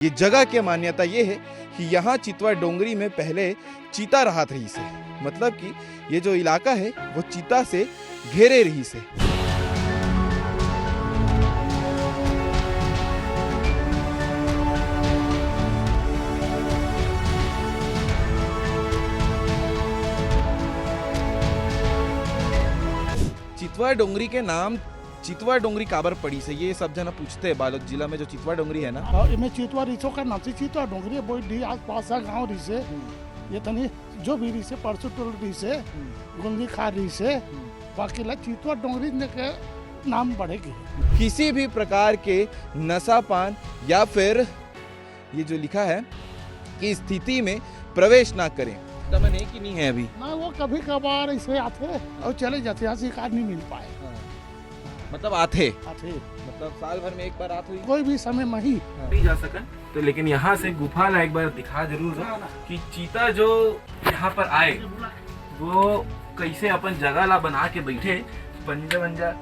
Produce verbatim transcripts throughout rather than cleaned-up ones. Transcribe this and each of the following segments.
ये जगह के मान्यता ये हे कि यहाँ चितवा डोंगरी में पहले चीता रहत रहिस हे, मतलब कि ये जो इलाका हे वो चीता से घेरे रहिस हे। चितवा डोंगरी के नाम चितवा डोंगरी काबर पड़िस हे, ये सब झन पूछथे। बालोद जिला में जो चितवा डोंगरी हे ना, हाँ, एमे चितवा रिहिस ओकर नाम से चितवा डोंगरी हे। बोई डी आसपास का गाँव रहिस हे, हम्म। ये तनी जो भी रहिस हे, परसों टोल रहिस हे, हम्म। गुंदी खार रहिस हे, हम्म। बाकी ला चितवा डोंगरी ने के नाम बढ़े गे। किसी भी प्रकार के नशा पान या फिर ये जो लिखा है कि स्थिति में प्रवेश ना करें। दमन है कि नहीं है अभी? ना, वो कभी कभार ऐसे आथे और चले जाथे, यहाँ शिकार नहीं मिल पाए। हाँ। मतलब आथे? आथे। मतलब साल भर में एक बार आत हुई? कोई भी समय में ही। हाँ। नहीं जा सकन, तो लेकिन यहाँ से गुफा ला एक बार दिखा जरूर दो कि चीता जो यहाँ पर आए, वो कैसे अपन जगह ला बना के बैठे, पंजा वंजा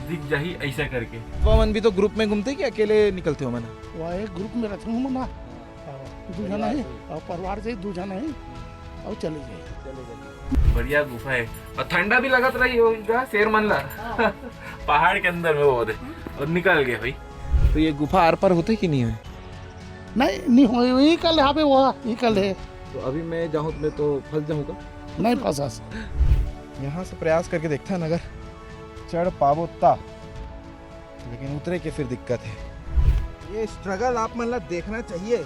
दिख जाही ऐसा करके। तो मन भी तो ग्रुप में घूमते कि अकेले निकलते हो मन? वो एक ग्रुप में रहते हूँ ना। हाँ, दू झन परिवार ही, से। और परिवार से ही दू झन ही, और चले जाए। बढ़िया गुफा है और ठंडा भी लगत रही होगा शेर मन ला। हाँ। पहाड़ के अंदर में वो होते और निकल गए भाई। तो ये गुफा आर पार होते कि नहीं है? नहीं, नहीं हो, यही कल यहाँ पे हुआ, यही कल है। तो अभी मैं जाऊँ तो मैं तो फंस जाऊँगा। नहीं फंसा। यहाँ से प्रयास करके देखता है, अगर चढ़ पाबो ता, लेकिन उतरे के फिर दिक्कत है। ये स्ट्रगल आप मन ला देखना चाहिए,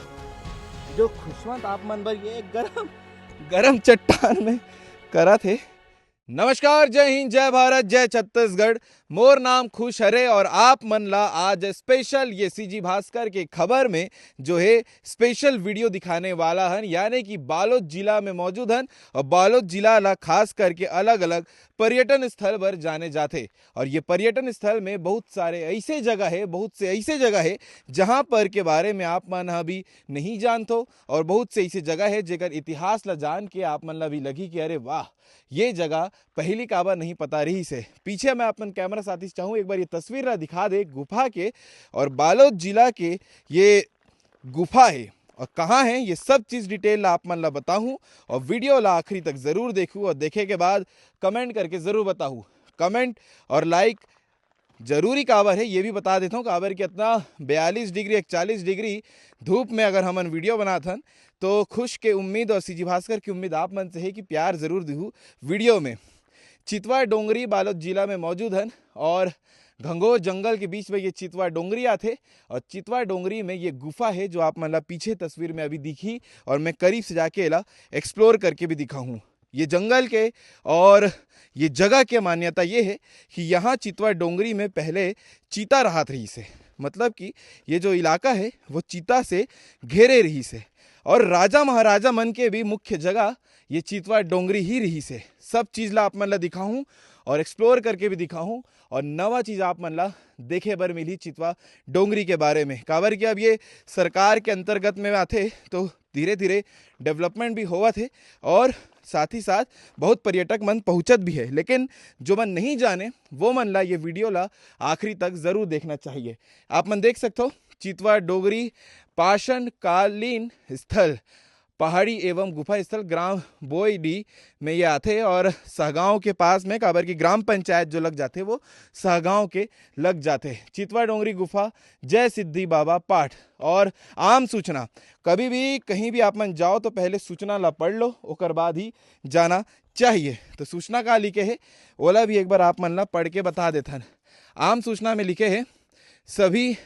जो खुशवंत आप मन बर ये गरम गरम चट्टान में करत हे। नमस्कार, जय हिंद, जय भारत, जय छत्तीसगढ़। मोर नाम खुश हरे और आप मन ला आज स्पेशल ये सीजी भास्कर के खबर में जो है स्पेशल वीडियो दिखाने वाला हन, यानी कि बालोद जिला में मौजूद हन और बालोद जिला ला खास करके अलग-अलग पर्यटन स्थल बर जाने जाथे। और ये पर्यटन स्थल में बहुत सारे ऐसे जगह है, बहुत से ऐसे जगह है जहाँ पर के बारे में आप मन ह भी नहीं जानथो और बहुत से ऐसे जगह है जेकर इतिहास ला जान के आप मन ला भी लगी कि अरे वाह, ये जगह पहली काबर नहीं पता रहिस हे। पीछे मैं अपन कैमरा साथी से चाहूँ एक बार ये तस्वीर ला दिखा दे गुफा के और बालोद जिला के ये गुफा है और कहाँ है, ये सब चीज़ डिटेल ला आप मन ला बताहूँ और वीडियो ला आखिरी तक ज़रूर देखू और देखे के बाद कमेंट करके ज़रूर बताहू। कमेंट और लाइक जरूरी काबर है, ये भी बता देता हूँ, काबर कि इतना बयालीस डिग्री, इकतालीस डिग्री धूप में अगर हमन वीडियो बनात हन, तो खुश के उम्मीद और सीजी भास्कर की उम्मीद आप मन से है कि प्यार जरूर दिहू वीडियो में। चितवा डोंगरी बालोद जिला में मौजूद हन और घंघोर जंगल के बीच में ये चितवा डोंगरी आथे और चितवा डोंगरी में ये गुफा है जो आप मन ला पीछे तस्वीर में अभी दिखी और मैं करीब से जाके एला एक्सप्लोर करके भी दिखाहूँ ये जंगल के। और ये जगह के मान्यता ये है कि यहाँ चितवा डोंगरी में पहले चीता रहत रहिस हे, मतलब कि ये जो इलाका है वो चीता से घेरे रहिस हे और राजा महाराजा मन के भी मुख्य जगह ये चितवा डोंगरी ही रहिस हे। सब चीज़ ला आप मन ला दिखाहूँ और एक्सप्लोर करके भी दिखाहूँ और नवा चीज़ आप मन ला देखे बर मिलही चितवा डोंगरी के बारे में, काबर कि अब ये सरकार के अंतर्गत में आथे तो धीरे धीरे डेवलपमेंट भी होवत हे और साथ ही साथ बहुत पर्यटक मन पहुँचत भी है, लेकिन जो मन नहीं जाने वो मन ला ये वीडियो ला आखिरी तक जरूर देखना चाहिए। आप मन देख सकते हो चितवा डोंगरी पाषाण कालीन स्थल पहाड़ी एवं गुफा स्थल ग्राम बोईडी में ये आथे और सहगांव के पास में, काबर की ग्राम पंचायत जो लग जाथे वो सहगांव के लग जाथे। चितवा डोंगरी गुफा, जय सिद्धि बाबा पाठ और आम सूचना, कभी भी कहीं भी आप मन जाओ तो पहले सूचना ला पढ़ लो, ओकर बाद ही जाना चाहिए। तो सूचना का लिखे है ओला भी एक बार आप मन ला पढ़ के बता देथन। आम सूचना में लिखे है, सभी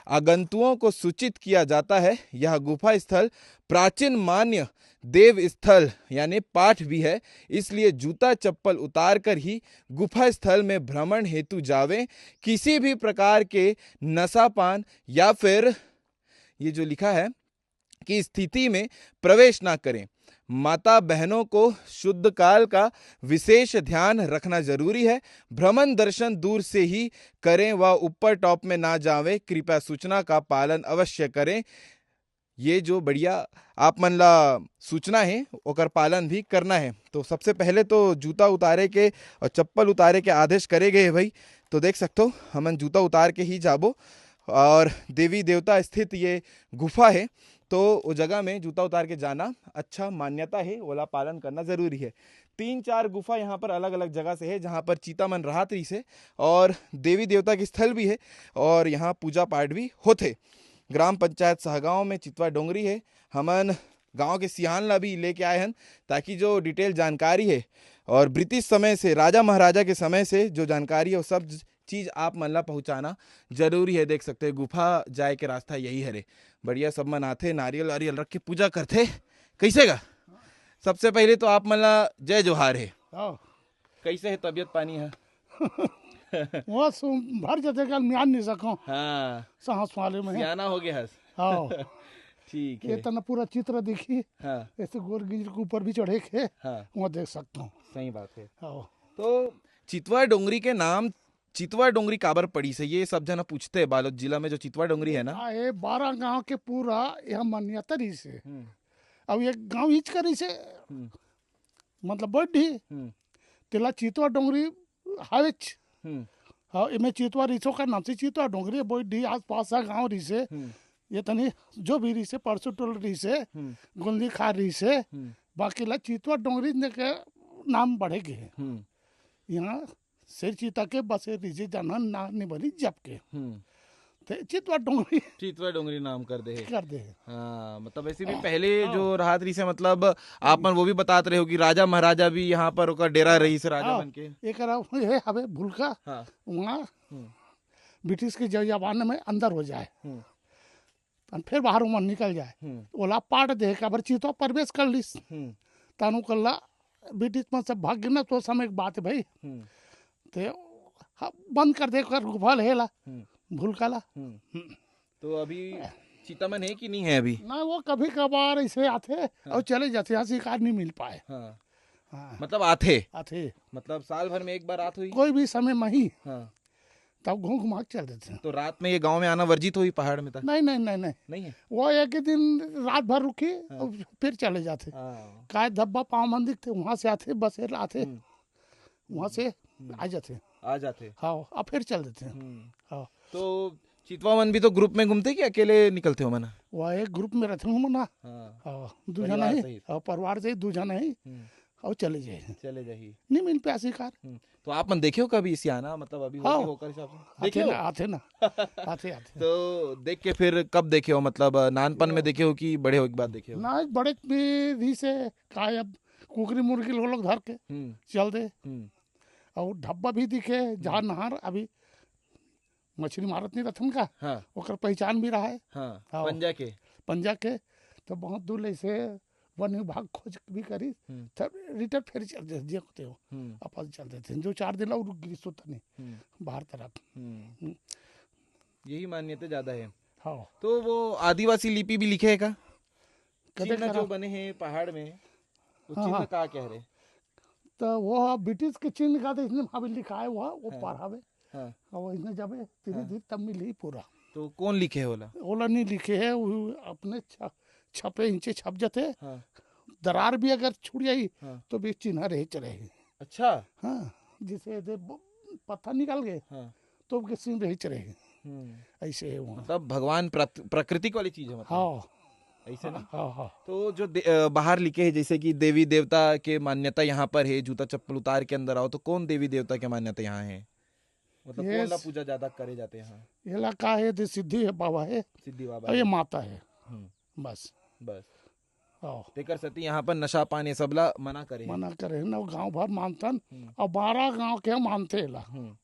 आगंतुओं को सूचित किया जाता है। यह गुफा स्थल प्राचीन मान्य देव स्थल यानी पाठ भी है, इसलिए जूता चप्पल उतार कर ही गुफा स्थल में भ्रमण हेतु जावें। किसी भी प्रकार के नशा पान या फिर ये जो लिखा है कि स्थिति में प्रवेश ना करें। माता बहनों को शुद्ध काल का विशेष ध्यान रखना जरूरी है। भ्रमण दर्शन दूर से ही करें व ऊपर टॉप में ना जावें। कृपया सूचना का पालन अवश्य करें। ये जो बढ़िया आप मन ला सूचना है ओकर पालन भी करना है। तो सबसे पहले तो जूता उतारे के और चप्पल उतारे के आदेश करे गए है भाई। तो देख सकते हो हमन जूता उतार के ही जाबो और देवी देवता स्थित ये गुफा है, तो वो जगह में जूता उतार के जाना अच्छा मान्यता है, ओला पालन करना जरूरी है। तीन चार गुफा यहाँ पर अलग अलग जगह से है, जहाँ पर चीता मन रहत रहिस हे और देवी देवता के स्थल भी है और यहाँ पूजा पाठ भी होथे। ग्राम पंचायत सहगांव में चितवा डोंगरी है। हमन गांव के सियान ला भी लेके आए हन, ताकि जो डिटेल जानकारी है और ब्रिटिश समय से, राजा महाराजा के समय से जो जानकारी है, वो सब चीज आप मन ला पहुंचाना जरूरी है। देख सकते हैं, गुफा जाए के रास्ता यही हरे। बढ़िया, सब मन आथे, नारियल वारियल रख के पूजा करथे। कैसे गा? सबसे पहले तो आप मन ला जय जोहार है। हाँ। कैसे है तबीयत पानी है? वो सु-, भर जते कल मियान नहीं सको। हाँ। सांस वाले में। सियाना हो गया हस। हाँ। ठीक ये है। तना पूरा चित्र देखी। हाँ। ऐसे गोर गिंज के ऊपर भी चढ़े के। हाँ। वो देख सकता हूँ। सही बात है। हाँ। तो चितवा डोंगरी के नाम चितवा डोंगरी काबर पड़ीस हे, ये सब झन पूछते हैं। बालोद जिला में जो चितवा डोंगरी है ना, हाँ, ये बारह गांव के पूरा यह मान्यता रहिस हे। हम्म। अब एक गांव हिच करिस हे, हम्म। मतलब बड्ढी, हम्म। तेला चितवा डोंगरी हावेच। हम्म। हाँ, एमे चितवा रिसो का नाम से चितवा डोंगरी, बड्ढी आसपास का गांव रहिस हे। हम्म। ये तनी जो भी रहिस हे, परसों टोल रहिस हे, हम्म। गोंदी खार रहिस हे, हम्म। बाकी ला चितवा डोंगरी ने के नाम बढ़े गे हे। हम्म। यहाँ शेर चीता के बसे रिजे जानन ना निबली जब के। हम्म। ते चितवा डोंगरी चितवा डोंगरी नाम कर दे हे। कर दे हे। हाँ, मतलब ऐसे भी पहले हाँ। जो राहत रहिस हे, मतलब आप मन वो भी बतात रहे हो कि राजा महाराजा भी यहाँ पर ओकर डेरा रहिस हे, राजा हाँ। बन के। एकर ये हवे भुलका। हाँ। वहाँ हम्म। ब्रिटिश के जमाने में अंदर हो जाए। हम्म। तन फिर बाहर उमन निकल जाए। हम्म। ओला पाट दे, काबर चितवा प्रवेश कर लिस। हम्म। तन ओकर ला ब्रिटिश मन सब भाग गे ना, तो समय के बात है भाई। हम्म। ते ह-, बंद कर दे कर गुफा ले ला, हम्म। भुलका ला। हम्म। हम्म। तो अभी चिता मन है कि नहीं है अभी? ना, वो कभी कभार ऐसे आथे हाँ। और चले जाथे, यहाँ शिकार नहीं मिल पाए। हाँ। हाँ। मतलब आथे? आथे। मतलब साल भर में एक बार आत हुई? कोई भी समय में ही। हाँ। तब घूम घुमा के चल देथे। तो रात में ये गांव में आना वर्जित होही पहाड़ में तक? नहीं, नहीं, नहीं, नहीं। नहीं है? वो एक ही दिन रात भर रुकी हाँ। और फिर चले जाथे। हाँ। काय धब्बा पाँव मन दिखथे, वहाँ से आथे, बसेरा आथे, हम्म। वहाँ से हम्म। आ जाथे। आ जाथे। हाँ, अब फिर चल देथे। हम्म। हाँ। तो चितवा मन भी तो ग्रुप में घूमथे कि अकेले निकलथे ओमन? वो एक ग्रुप में रहिथे ओमन ना। हाँ। हाँ, दू झन परिवार ही। सहित। हाँ, परिवार से ही दू झन ही। हम्म। और चले जाए। चले जाही। नहीं मिल पाए शिकार। हम्म। तो आप मन देखे हो कभी सियाना, मतलब अभी हाँ। होके होकर हिसाब से? आथे देखे हो? ना, आथे ना। आथे, आथे। तो देख के फिर कब देखे हो, मतलब नानपन में हाँ। देखे हो कि बड़े होके बाद देखे हो? ना, बड़े भी रहिस हे, काय अब कुकरी मुर्गी लोग धर के हम्म। चल दे। हम्म। और ढब्बा भी दिखे, जहाँ हम्म। नहर अभी मछली मारत नहीं रहिथन का, हाँ। ओकर पहचान भी रहा है। हाँ, हाँ। पंजा के। पंजा के, तो बहुत दूर ले से वन विभाग खोज भी करी, हम्म। तब रिटर्न फिर चल दे, जे होते हो, हम्म। वापस चल देथे। जो चार दिन और रुक गिरी सुतनी हम्म। बाहर तरफ। हम्म। हम्म। यही मान्यता ज्यादा है। हाँ। तो वो आदिवासी लिपि भी लिखे है का? कदे चिन्ह करा? जो बने हैं पहाड़ में, वो हाँ, चिन्ह हाँ। का कह रहे? तो वो ब्रिटिश के चिन्ह का तो इसने वहाँ भी लिखा है, वो, वो हाँ। पढ़ावे। हाँ। और इसने जब धीरे हाँ। धीरे तब मिली पूरा। तो कौन लिखे है ओला? ओला नहीं लिखे है, वो अपने छ-, छपे इंचे छप जाते। हाँ। दरार भी अगर छूट जाई, हाँ। तो भी चिन्ह रहे चले। अच्छा। हाँ, जैसे दे ब-, पत्थर निकल गए, हाँ। तो उसके चिन्ह रहे चले। हम्म। ऐसे है वो। मतलब भगवान प्रत-, प्राकृतिक वाली चीज है, मतलब। हाँ। ऐसे ना? हाँ, हाँ। तो जो दे-, अ, बाहर लिखे है, जैसे कि देवी देवता के मान्यता यहाँ पर है, जूता चप्पल उतार के अंदर आओ, तो कौन देवी देवता के मान्यता यहाँ है? मतलब ये कौन ला स-, पूजा ज्यादा करे जाते हैं? ये इलाका है, तो सिद्धि है, बाबा है, सिद्धि बाबा और ये है। माता है। हम्म। बस। बस। हाँ। तेकर सेती यहाँ पर नशा पान ये सब ला मना करे हे। मना करे हे ना, गांव भर मानथन। हम्म। और बारह गांव के मानथे एला। हम्म।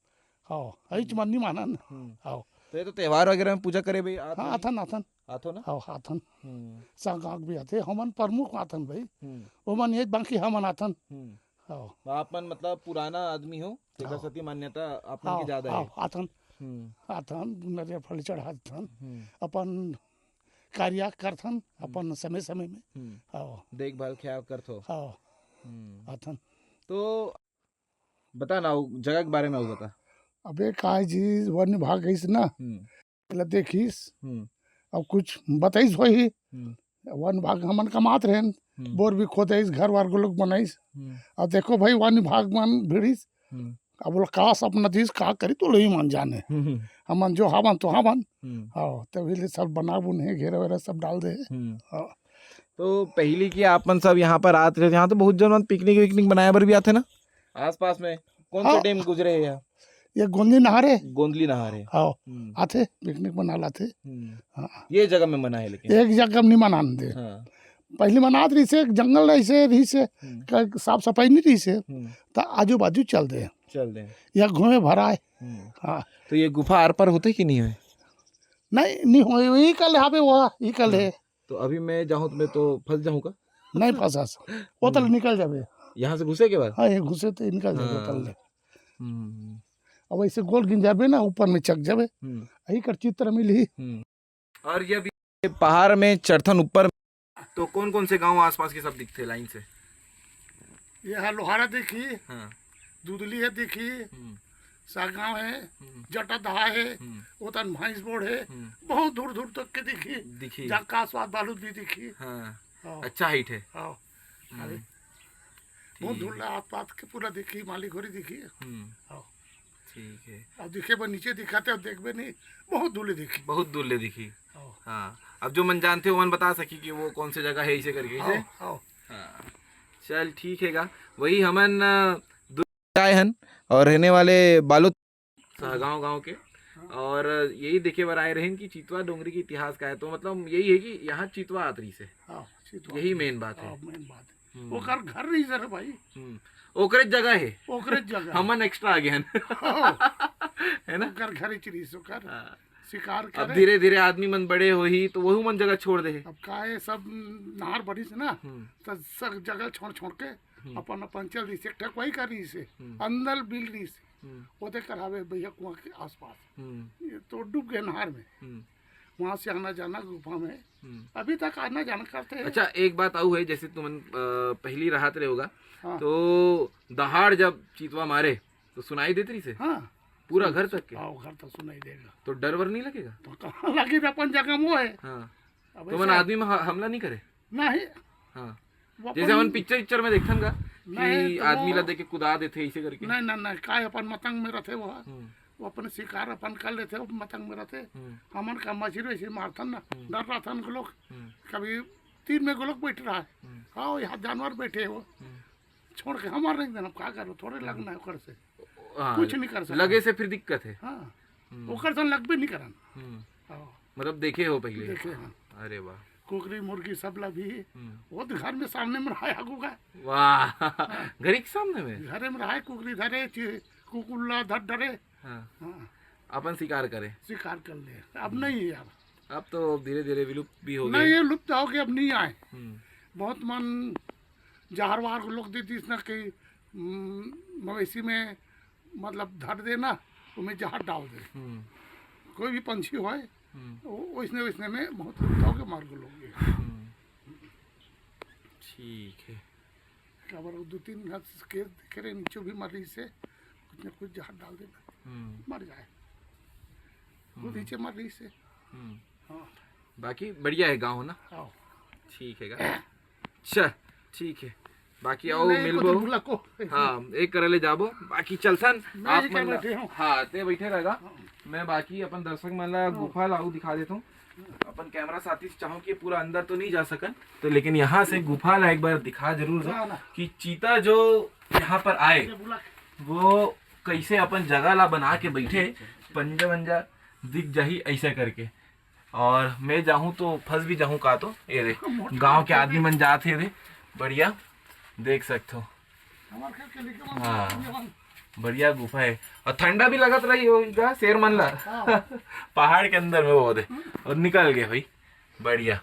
हाँ, हईच मन नहीं मानन। हम्म। हाँ। तो ये तो त्योहार वगैरह में पूजा करे भी आत हाँ, होही? आथन, आथन। आथो ना? हाँ, आथन। हम्म। संघ गांव भी आथे, हमन प्रमुख आथन भाई। हम्म। ओमन ये बाकी हमन आथन। हम्म। हाँ। तो आप मन मतलब पुराना आदमी हो, तेकर हाँ। सेती मान्यता आप मन हाँ, के ज्यादा हाँ, हे। आथन। हम्म। आथन, नरियर फल चढ़ाथन, हम्म। अपन कार्य करथन, हम्म। अपन समय-समय में। हम्म। हाँ। देखभाल ख्याल करथो। हाँ। हम्म। आथन। तो बता ना, वो जगह के बारे में अउ बता। अबे काय जी, वन विभाग गइस ना, हम्म। एला देखिस, हम्म। अब कुछ बताइस होही। हम्म। वन विभाग हमन कमात रहेन, हम्म। बोर भी खोदाइस, घर वार को लोग बनाइस। हम्म। अब देखो भाई, वन विभाग मन भिड़िस, हम्म। अब वो का सपना दिस, का करी, तो लोही मन जाने। हम्म, हम्म, हमन जो हावन तो हावन। हम्म। हाँ, तभी ले सब बना बुन हे, घेरा वेरा सब डाल दे। हम्म। हाँ। तो पहली की आप मन सब यहाँ पर आत रहे, यहाँ तो बहुत जन मन पिकनिक विकनिक बनाए बर भी आथे ना आसपास में। कौन सा हाँ। डैम गुजरे है यहाँ? ये गोंदली नहर है। गोंदली नहर है। हाँ, हम्म। आथे, पिकनिक बना लाथे। हम्म। हाँ। ये जगह में मना है लेकिन। एक जगह नहीं मनान दे। हाँ। पहली मनात रही से, जंगल रही से, रही से, हम्म। क-, साफ सफाई नहीं रही से, हम्म। तो आजू बाजू चल दे। चल दे। या घूमे भराए। हम्म। हाँ। तो ये गुफा आर पार होते कि नहीं होए? नहीं, नहीं होए, यही कल हावे वो, यही कल है। हाँ। तो अभी मैं जाहूँ तो मैं तो फंस जाहूँ का? नहीं फंसास, वो तले हम्म। निकल जाबे। यहाँ से घुसे के बाद? हाँ, ये घुसे तो निकल जाबे हाँ। तले। हम्म। अब ऐसे गोल गिन जाबे ना, ऊपर में चक जाबे। हम्म। यही कर चित्र मिली। हम्म। और ये अभी पहाड़ में चढ़थन ऊपर, तो कौन कौन से गांव आसपास के सब दिखथे लाइन से? ये हा लोहारा दिखी, हाँ। दुदली है दिखी, हम्म। सागांव है, हम्म। जटादहा है, हम्म। ओतन भैंस बोड़ है, हम्म। बहुत दूर दूर तक के दिखी। दिखी। जहाँ कासवाद बालू भी दिखी। हाँ। हाँ। अच्छा हाइट है। हाँ। हम्म। अरे, बहुत ठीक। दूर ले आसपास के पूरा दिखी, माली घोरी दिखी। हम्म। हाँ। ठीक है। अब दिखे बर नीचे दिखाते, अब देखबे नहीं, बहुत दूर ले दिखी। बहुत दूर ले दिखी। हाँ। हाँ। अब जो मन जानते हो, मन बता सकी कि वो कौन सी जगह है, इसे करके, इसे? हाँ, हाँ। हाँ। चल, ठीक है गा। वही हमन, अ, दू-, आए हन और रहने वाले बालोद सहगांव गांव के, हाँ। और यही देखे बर आए रहेन कि चितवा डोंगरी के इतिहास का है। तो मतलब यही है कि यहाँ चितवा आत रही से। हाँ, चितवा। यही मेन बात है। हाँ, मेन बात है। हम्म। ओकर घर रही सर भाई। हम्म। ओकरे जगह है। ओकरे जगह। हमन एक्स्ट्रा आ गए हन। हाँ। है ना? ओकर घर ही रही से, ओकर हाँ। शिकार अब करे। धीरे धीरे आदमी मन बड़े होही तो वहू मन जगह छोड़ दे। अब का है, सब नहर बनिस ना, हम्म। तो सब जगह छोड़ छोड़ के हम्म। अपन अपन चल रही से, एक ठक वही कर रही से, हम्म। अंदर बिल रही से, हम्म। ओदे कर हावे भैया कुआं के आसपास। हम्म। ये तो डूब गए नहर में। हम्म। वहाँ से आना जाना गुफा में, हम्म। अभी तक आना जाना करते हैं। अच्छा, एक बात आऊ है, जैसे तुमन, अ, पहली राहत रहे होगा, हाँ। तो दहाड़ जब चितवा मारे, तो सुनाई देत रही से? हाँ। पूरा घर तक के? हाँ, घर तक सुनाई देगा। तो डर वर नहीं लगेगा? तो कहाँ लगे, अपन जगह में वो है। हाँ। अब तो ऐसे मन आदमी में ह-, हमला नहीं करे? नहीं। हाँ। वो जैसे अपन हमन पिक्चर, पिक्चर में देखथन का नहीं, कि तो आदमी वो ला देख के कुदा देथे, ऐसे करके? नहीं, नहीं, नहीं, काय अपन मतंग में रहते वो। हम्म। वो अपन शिकार अपन कर लेते, वो मतंग में रहते। हम्म। हमन का मछली वैसे मारथन ना, हम्म। डर रहा था उनको लोग। हम्म। कभी तीन में गोलक बैठ रहा है। हम्म। हाँ, यहाँ जानवर बैठे हो। हम्म। छोड़ के हमार नहीं देना, का करो, थोड़े लगना है ओकर से। हाँ, कुछ नहीं कर सकते। लगे से फिर दिक्कत है। हाँ। हम्म। ओकर से लगबे नहीं करन। हम्म। हाँ। मतलब देखे हो पहले? देखे हैं। अरे वाह। कुकरी मुर्गी सब ला भी। हम्म। वो तो घर में सामने में रहा है आगू का। वाह। हाँ। घर के सामने में? घरे में रहा है, कुकरी धरे, चि-, कुकुर ला धर डरे। हाँ। हाँ। अपन शिकार करे। शिकार कर ले। अब हम्म। नहीं है यार। अब तो धीरे धीरे विलुप्त भी हो नहीं, गए। ये लुप्त हो गए, अब नहीं आए। हम्म। बहुत मन जहरवार को लोग दे दी इसने कि, हम्म, मवेशी में मतलब धर देना, उसमें जहर डाल दे। हम्म। कोई भी पंछी होए, हम्म। वो वैसने, वैसने में बहुत लुप्त हो गए, मार को लोग ये। हम्म। ठीक है। काबर वो दो तीन हाथ केस देखे रहे, नीचे भी मर रही से, कुछ ना कुछ जहर डाल देना, हम्म। मर जाए। वो हम्म। नीचे मर रही से। हम्म। हाँ। बाकी बढ़िया है गाँव ना? हाँ। ठीक है गा। अच्छा, ठीक है। बाकी आओ, नहीं, मिलबो। कुछ बुला को। हाँ, एक करे ले जाबो, बाकी चलथन। मैं आप ही मन ला बैठे हूँ। हाँ, ते बैठे रहेगा। हाँ। मैं बाकी अपन दर्शक मन ला हाँ। गुफा लाऊ दिखा देता हूँ। अपन कैमरा साथी से चाहूँ कि पूरा अंदर तो नहीं जा सकन, तो लेकिन यहाँ से गुफा ला एक बार दिखा जरूर दो ना, ना। कि चीता जो यहाँ पर आए, ये बुला। वो कैसे अपन जगह ला बना के बैठे, पंजा वंजा दिख जाही ऐसा करके। और मैं जाहूँ तो फंस भी जाहूँ का, तो ये रे, मोटा गांव के आदमी मन जात हे रे, बढ़िया देख सकते हो। हमार खेत के लेके मन हाँ। ये मन। बढ़िया गुफा है और ठंडा भी लगत रही होगा शेर मन ला। हाँ। पहाड़ के अंदर में वो दे और निकल गए भाई, बढ़िया।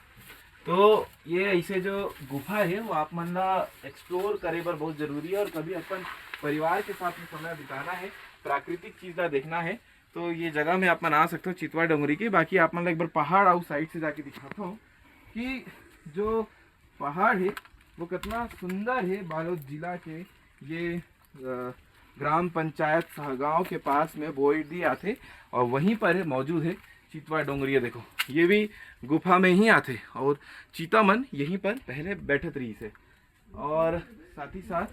तो ये ऐसे जो गुफा है वो आप मन ला एक्सप्लोर करे बर बहुत जरूरी है और कभी अपन परिवार के साथ में समय बिताना है, प्राकृतिक चीज ला देखना है, तो ये जगह में आप मन आ सकते हो चितवा डोंगरी के। बाकी आप मन ला एक बार पहाड़ आऊ साइड से जाके दिखाता हूँ कि जो पहाड़ है वो कितना सुंदर है। बालोद जिला के ये, अ, ग्राम पंचायत सहगांव के पास में बोईडी आथे और वहीं पर है, मौजूद है चितवा डोंगरी। ये देखो, ये भी गुफा में ही आथे और चीता मन यहीं पर पहले बैठत रही से। और साथ ही साथ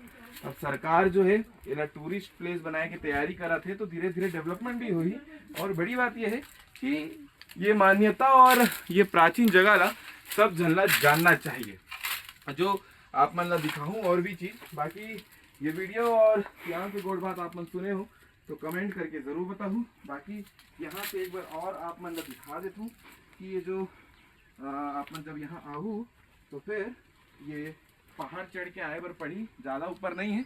अब सरकार जो है एला टूरिस्ट प्लेस बनाए के तैयारी करत है, तो धीरे धीरे डेवलपमेंट भी होही। और बड़ी बात यह है कि ये मान्यता और ये प्राचीन जगह ला सब झन ला जानना चाहिए। जो आप मन ला दिखाहूँ और भी चीज़, बाकी ये वीडियो और यहाँ के गोठ बात आप मन सुने हो तो कमेंट करके ज़रूर बताहू। बाकी यहाँ से एक बार और आप मन ला दिखा देता हूँ कि ये जो अ, आप मन जब यहाँ आहू तो फिर ये पहाड़ चढ़ के आए बर पड़ी, ज़्यादा ऊपर नहीं है,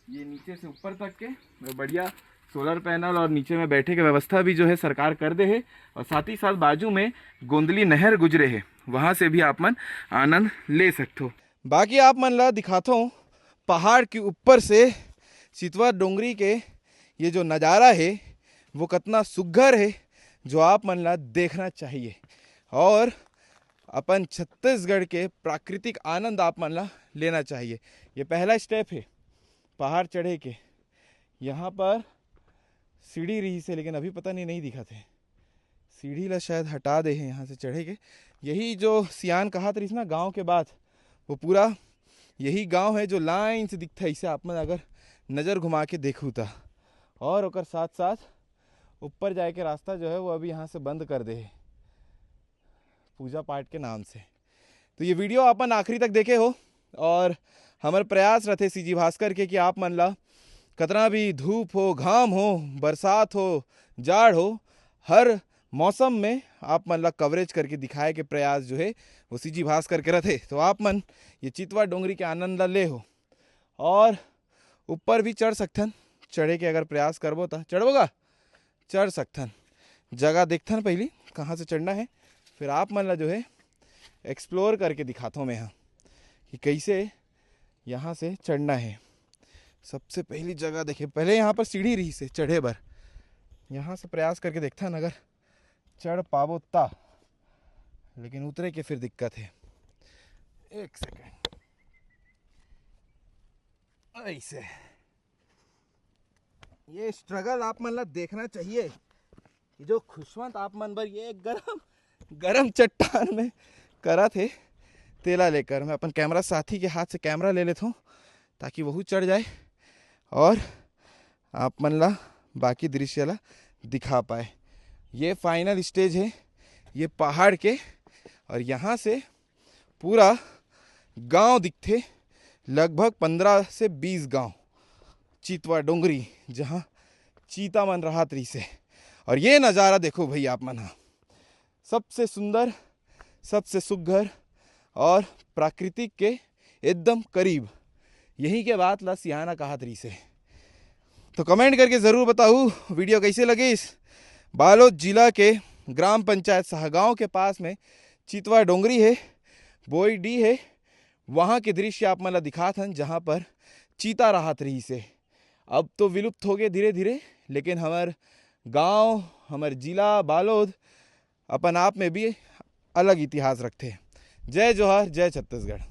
ये नीचे से ऊपर तक के बढ़िया सोलर पैनल और नीचे में बैठे के व्यवस्था भी जो है सरकार कर दे है। और साथ ही साथ बाजू में गोंदली नहर गुजरे है, वहाँ से भी आप मन आनंद ले सकते हो। बाकी आप मन ला दिखाता हूँ पहाड़ के ऊपर से चितवा डोंगरी के ये जो नज़ारा है वो कितना सुघर है, जो आप मन ला देखना चाहिए और अपन छत्तीसगढ़ के प्राकृतिक आनंद आप मन ला लेना चाहिए। ये पहला स्टेप है पहाड़ चढ़े के। यहाँ पर सीढ़ी रही से, लेकिन अभी पता नहीं, नहीं दिखत है। सीढ़ी ला शायद हटा दे है यहाँ से चढ़े के। यही जो सियान कहात रहिस ना गांव के बात, वो पूरा यही गांव है जो लाइन से दिखता है इसे आप मन अगर नज़र घुमा के देखू ता। और ओकर साथ साथ ऊपर जाए के रास्ता जो है वो अभी यहाँ से बंद कर दे है पूजा पाठ के नाम से। तो ये वीडियो अपन आखिरी तक देखे हो और हमर प्रयास रथे सीजी भास्कर के कि आप मन ला कतना भी धूप हो, घाम हो, बरसात हो, जाड़ हो, हर मौसम में आप मन ला कवरेज करके दिखाए के प्रयास जो है वो सीजी भास्कर के रथे। तो आप मन ये चितवा डोंगरी के आनंद ला ले हो और ऊपर भी चढ़ सकथन। चढ़े के अगर प्रयास करबो त चढ़बो गा, चढ़ सकथन। जगह देखथन पहली कहाँ से चढ़ना है, फिर आप मन ला जो है एक्सप्लोर करके दिखाता हूँ मैं यहाँ कि कैसे यहाँ से चढ़ना है। सबसे पहली जगह देखे, पहले यहाँ पर सीढ़ी रही से चढ़े बर, यहाँ से प्रयास करके देखथन अगर चढ़ पाबो ता, लेकिन उतरे के फिर दिक्कत है। एक सेकेंड, ऐसे ये स्ट्रगल आप मन ला देखना चाहिए कि जो खुशवंत आप मन बर ये गरम गरम चट्टान में करत हे, तेला लेकर मैं अपन कैमरा साथी के हाथ से कैमरा ले लेता हूँ ताकि वहू चढ़ जाए और आप मन ला बाकी दृश्य ला दिखा पाए। ये फाइनल स्टेज है ये पहाड़ के और यहाँ से पूरा गांव दिखथे, लगभग पंद्रह से बीस गांव चितवा डोंगरी, जहाँ चीता मन रहत रहिसे। और ये नज़ारा देखो भाई आप मन हा, सबसे सुंदर, सबसे सुघर और प्राकृतिक के एकदम करीब। यही के बात ला सियाना कहत रहिसे। तो कमेंट करके ज़रूर बताहू वीडियो कैसे लगिस। बालोद जिला के ग्राम पंचायत सहगांव के पास में चितवा डोंगरी है, बोई डी है, वहाँ के दृश्य आप मन ला दिखात हन जहाँ पर चीता रहत रहिसे। अब तो विलुप्त हो गए धीरे धीरे, लेकिन हमर गांव, हमर जिला बालोद अपन आप में भी अलग इतिहास रखथे। जय जोहार, जय छत्तीसगढ़।